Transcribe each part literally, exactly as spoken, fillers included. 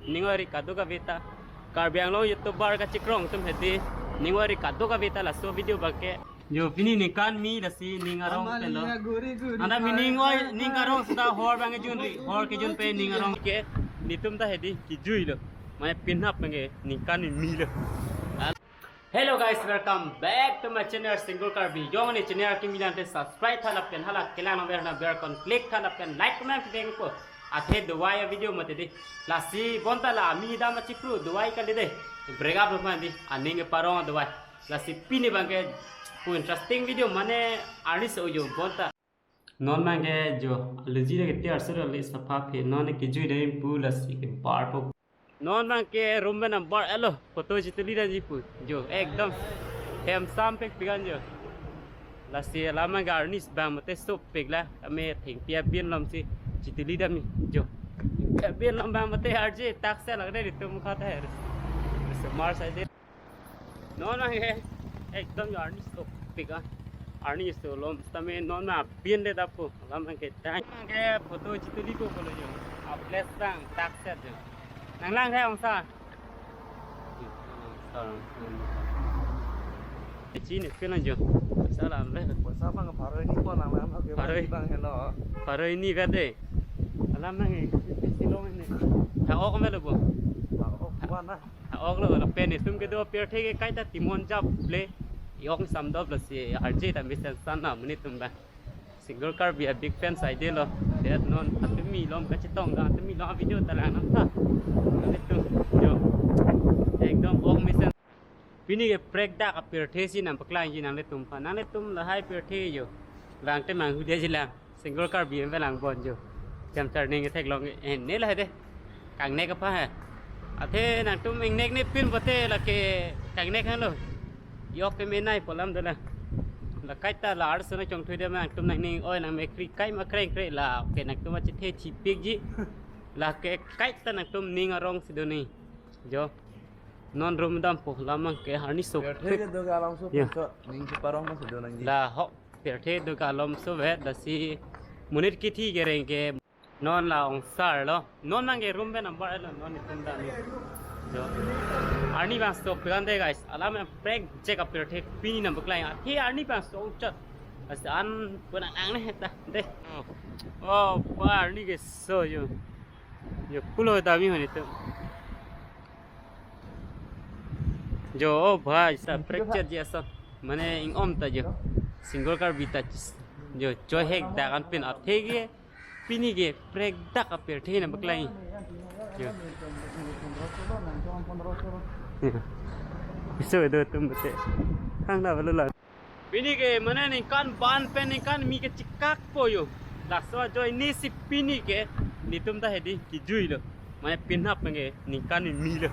Ning oi ri kadokave ta. Karbi Anglong YouTuber kachikrong atum hedi. Ning oi ri kadokave ta laso video abangke. Jo, pini ningkan mi lasi ning arong pen lo. Amalia guri guri. Anta mi ning oi, ning arong seta hor abang kejun ri. Hor kejun pen ning arong ke. Netum ta hedi kejui lo. Mane penap abangke ningkan mi lo. Hello guys, welcome back to my channel Single Karbi. Jongsi channel kimi lang te subscribe tha lapen hala kelang number number kon click tha lapen like comment pibeng po. Athe dovai avideo mate di. Lasi bonta la ami dam achipru dovai kali de. Break up lo mandi. Aning ke parong dovai. Lasi pini abangke pu interesting video mane arnisi ojo bonta. Non abangke jo, aluji lake tiar sur ali sapha phe, non kejui dam pu lasi kebar po. Non abangke room pen abar elo, photo chituli damji pu. Jo, ekdom hem sam pek pigan jo. Lasi alam abangke arnisi abang mate sopik la, kami thengpi abin lom si chituli damji jo. Abin lom abang mate arje tak se lagde netum khat hai. Semar sai de. Non abangke ekdom arnisi sopik a. Arnisi so lom sitame non ma abin le dapo. Alam abangke tang. Abangke photo chituli ko kolo jo. A place tang tak set jo. Nang lang hai ongsa. Chini kena jo. Salam le. Poisa abang pharo hini ko nang lang ke Pharo hini. Abang helo. Pharo hini kade. Alam abangke besi lom ne. Tha ok melo bo. Tha ok wana. Tha ok lo lapen netum kedo apirthe ke kaita timon jap le. Yong samdop lasi arje ta mesen san na muni tum ba. Single Karbi a big fan sai de lo. Det non atumi lom kachetong da atumi lom video ta lang nam tha. Nanglitum jo. Ekdom ok mesen. Pini ke prek dak apirthe si nangpaklangji nanglitum aphan. Nanglitum lahai pirthe jo. Lang te mang hudia jilang. Single Karbi em lang bon jo. Jam char ning theklong eh ne lahai de. Kangnek apa ha. Athe nangtum ingnek ne pin bote lake kangnek halo. Yok ke menai polam dala. La kaita la arso na chongthui de nangtum nangning oi nang mekri kai ma kreng kre la. Ke nangtum achethe chipikji. Lake kaita nangtum ning arong si doni. Jo. Non room dampo alam abangke arnisi so. Pirthe pik. Kedo ke alam so. Ya. Pin so ning si parong ma si do nangji. La ho pirthe kedo ke alam so vet lasi monit kithi kereng ke non la ongsar lo. Non abangke room pen abar lo non netum dam. Jo. Arni abang so pikan de guys. Alam abang prek jek apirthe pini nangpaklang. Athe arni abang so chot. As an pun ang ne ta de. Oh, pa arni ke so jo. Jo pulo damji ho netum. Jo, oh bhai, sa prekchet ji aso. Mane ing-om ta jo. Single Karbi ta. Jo, choi hek dak an pin athe ke. Pini ke prek dak apirthe nangpaklangji. Jo. Iso do tum bete. Hang na balo la. Pini ke mane ningkan ban pen ningkan mi kechikak po jo. Laso ajoine si pini ke netum ta hedi kejui lo. Mane penap abangke ningkan mi lo.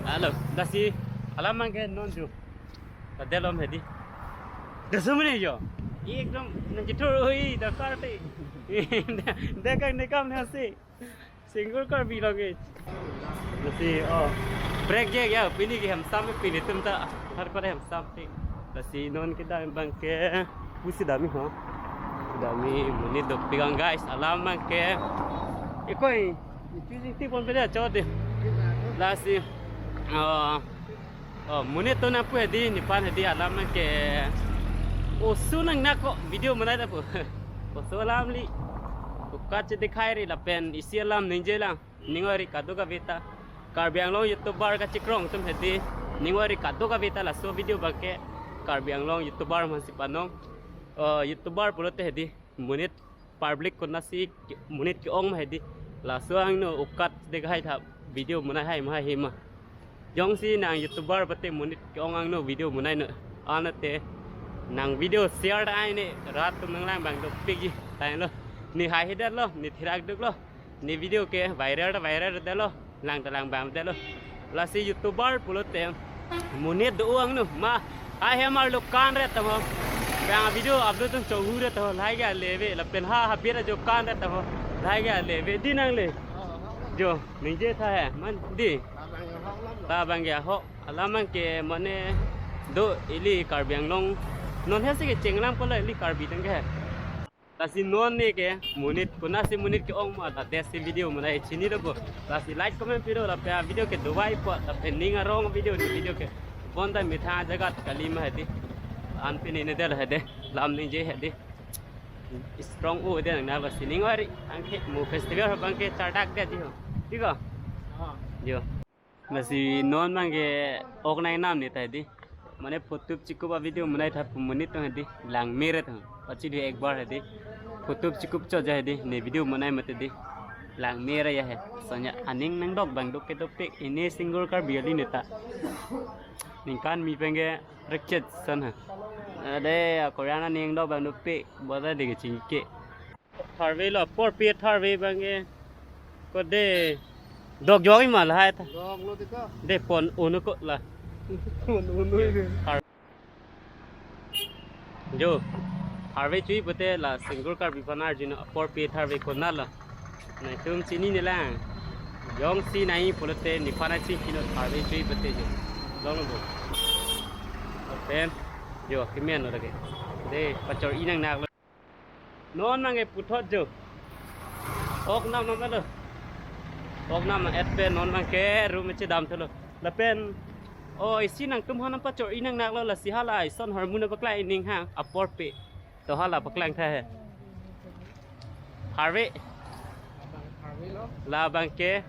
Halo, lasi alam abangke non jo. Tade lom hedi. Dasumne jo. Ekdom nang kithur oi dakar te. Dekang nekam nasi. Single Karbi lage. Lasi, oh. Prek je ya, pini ke hem sam pini tum ta. Har kore hem sam te. Lasi non kedam abangke pusi damji ho. Damji monit dopik ang guys. Alam abangke. Ekoi. Itu sih tipon beda cot de. Lasi. Oh. Oh, monit atum nangpu hedi, nephan hedi alam ke. Oso nang nako video manai ta pu. Oso alam li. Ukat che dikhai ri lapen isi alam ningje lang. Ning oi ri kadokave ta. Karbi Anglong YouTuber kachikrong atum hedi. Ning oi ri kadokave ta laso video abangke. Karbi Anglong YouTuber aman si panong. Oh, YouTuber pulote hedi. Monit public konatsi ke-, monit ke-ong ma hedi. Laso angno ukat dikhai tha video manai hai ma hai ma. Jongsi nang YouTuber bate monit ke-ong angno video manai no. Anate nang video share ta ai ne rat atum nanglang abang dopikji. Tailo. Ne hai hedet lo, ne thirak duk lo. Ne video ke viral ta viral det lo, lang ta lang abang det lo. Lasi YouTuber pulote monit do angno ma. Hai hem arlo kan ret tamo. Bang video upload tung chohu ret tamo, lahai ke ale ave, lapen ha habit ajo kan ret tamo. Lahai ke ale ave, di nangle. Jo, ningje tha he, man di. Ta abangke ho, alam abangke mane do ili Karbi Anglong. Non he si kecheng lang pulo ili Karbi tang ke. Lasi non ne ke monit, konatsi monit ke-ong ma, ta desi video monai chini do bo. Lasi like comment pido, lapen video ke dovai po, lapen ning arong video, video ke bonta methang jagat kali ma hedi. An pini ne del hedi, lam ningje hedi. Strong o de nang na, lasi ning ori, anke mo festival ho bangke chardak de di ho. Di ko? Jo. Lasi non bangke ok nang nam ne ta hedi. Mane photo chikup a video monai tha pu monit tong hedi. Langme re tong. Pachi di ek bar hedi. Photo chikup cho ja hedi. Ne video monai mate di. Langme re ya he. Sonya aning nangdok bang dok ke dopik. Ini single Karbi ali ne ta. Ningkan mi pengke rekchet san ha. Ade, a Korean aning dok bang dopik. Boda de ke chingke. Tharve lo, apor pi tharve bangke. Ko de. Dok jok ima lahai ta. Dok lo tika. De pon unu ko la. Pon unu ini. Thar-, jo. Tharve chui pute la single Karbi aphan arjuno apor pi tharve konat lo. Nangtum chini ne lang. Jongsi nai pulote nephan chingkino tharve chui pute jo. Long lo bo. Pen. Jo, kimen lo lagi. De, pachor-i nangnak lo. Non bangke puthot jo. Ok nam nam lo. Ok nam et pen non bangke room chedam thulo. Lapen, o, isi nangtum aphan pachor-i nangnak lo, lasi hala ison hormone paklang ining ha apor pi. To hala paklang tha he. Tharve. La bangke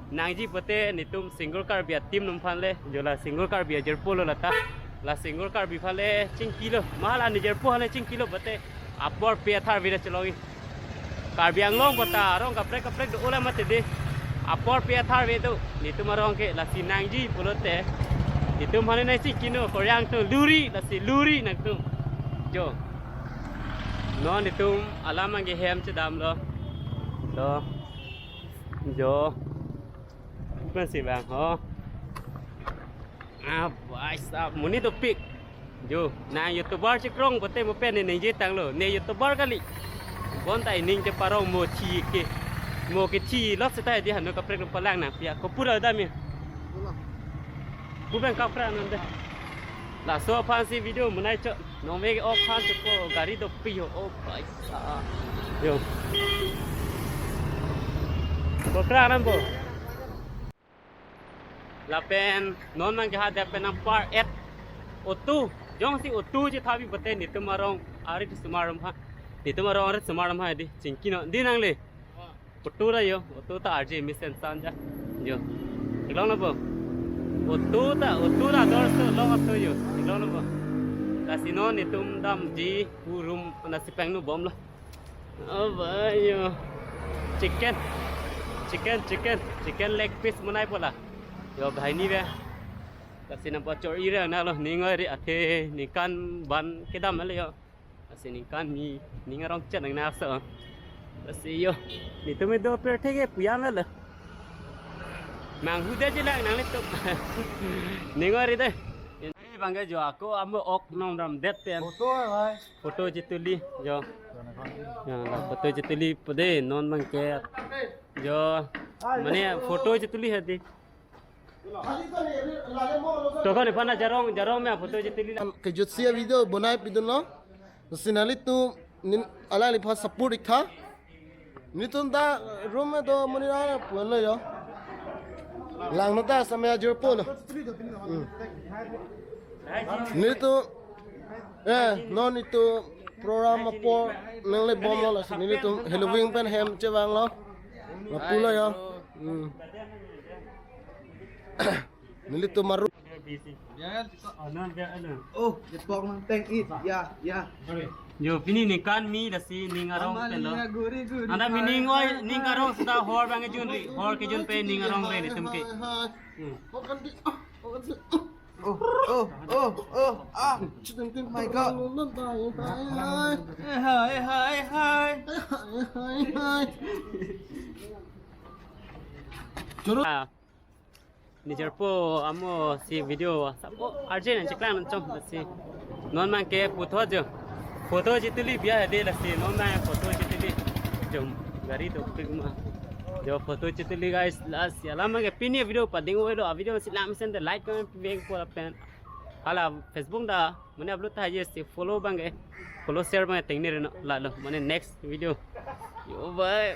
nangji pute netum single Karbi a team num aphan le, jo la single Karbi ajirpo lo lata. La single Karbi aphan le chingkilo. Ma hala ne jirpo aphan le chingkilo pute apor pi tharve le chelong-i. Karbi Anglong pata arong kaprek kaprek do ola mate de. Apor pi tharve do. Netum arong ke lasi nangji pulote. Netum aphan ne chingkino Korean to luri, lasi luri nangtum. Jo. Non netum alam bangke hem chedam lo. Do. Jo. Bukan si bang, ho. Ah, bhai sahab, monit dopik. Jo, nang YouTuber chikrong pute mo pen ne ningje tanglo. Ne YouTuber kali. Bonta ining cheparong mo thi ke. Mo ke thi lo seta di hanu kaprek palang nangpi a. Ko pura dam ya. Pu bang kapra nang de. Laso aphansi video monai cho. Nong ve ok aphan cho ko gari dopik ho. Oh, bhai sahab. Jo. Ko kra nang bo. Lapen non bangke hadak pen nang par-et auto. Jongsi auto chethabi pute netum arong arit sumar ma. Netum arong arit sumar ma di. Chingkino. Di nangle. Auto ra jo. Auto ta arje mesen san ja. Jo. Theklong lo bo. Auto ta, auto ra dor so long auto jo. Theklong lo bo. Lasi non netum damji pu room nasi pangno bomlo. Oh, bhai, jo. Chicken. Chicken, chicken. Chicken leg piece monai pola. Jo, bhai ni be. Lasi nang pachor-i re nang lo, ning ori athe ningkan ban kedam le jo. Lasi ningkan ni ning arong chet nang na so. Lasi jo. Netum do per theke puyam le. Manghu de jilang nanglitum. Ning ori de. Bangke jo ako amo ok nong ram det pen. Photo hai bhai. Photo chituli jo. Ya, la photo chituli pode non bangke. Jo. Mane photo chituli hedi. Tokon ipana jarong, jarong me photo chituli. Kejut si video bonai pidun lo. Sinali tu nin ala lipa support ikha. Netum ta room me do monit ara puan lo jo. Langno ta samya jirpo lo. Hmm. Netum, eh, non netum program apor nangle bomlo, lasi netum Halloween pen hem chevanglo. Lapu lo jo. Hmm. Nelitum maru. Oh, jepok nang teng it. Ya, ya. Jo, pini ningkan mi lasi ning arong pen lo. Anda mi ning oi, ning arong seta hor bang kejun ri. Hor kejun pe ning arong re netum ke. Hmm. Oh, oh, oh, oh, ah. My God. Hai, hai, hai. Ah. Nijarpo amo si video sabo arjen an cheklang nang chom si. Non bangke photo jo. Photo chituli biya hedi lasi non bang photo chituli. Jom gari dopik ma. Jo photo chituli guys, lasi alam bangke pini video pading oi lo, video si lam sen de like comment beng po pen. Hala Facebook ta mane upload tahai, just follow abang ke, follow share abang ke tengne reno, lalo mane next video. Yo bye.